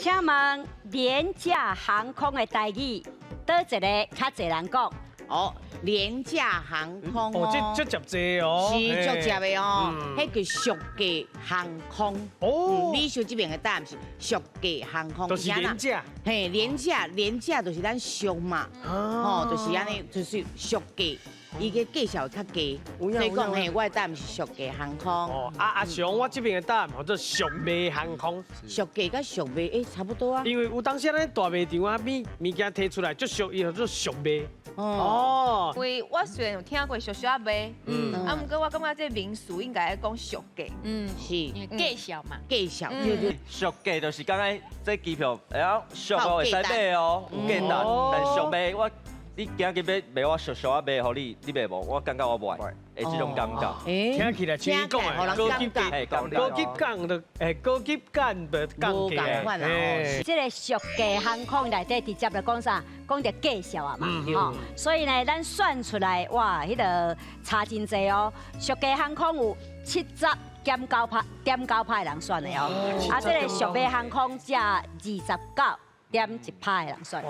請問廉價航空的台語，佗一个較濟人講？哦，廉價航空。哦，這這接濟哦。是足接的哦，彼叫俗價航空。哦，你想這邊的答案是俗價航空。就是廉價。嘿，廉價，廉價就是咱俗嘛，哦，就是按呢，就是俗價。伊个價數較低，所以講嘿，我的答案是俗價航空。哦，阿阿雄，我這邊的答案叫做俗賣航空。俗價佮俗賣，欸，差不多啊。因為有當時咱大賣場啊，物件提出來足俗，伊叫做俗賣。哦。因為我雖然有聽過俗俗仔賣，啊，毋過我感覺這名詞應該講俗價。是。因為價數嘛。價數，對對。俗價就是感覺這機票會曉俗哦，會使買哦，有價值，但俗賣我。你今日欲賣我俗俗仔賣予你，你賣無？我感覺我無愛，會這種感覺。聽起來像講的高級高級感的，高級感的降價。這个俗價航空內底直接就講啥？講著價數啊嘛，吼。所以呢，咱算出來，哇，彼个差真濟哦。俗價航空有70.9趴.9趴的人選的哦，啊，這个俗賣航空才29.1趴的人選。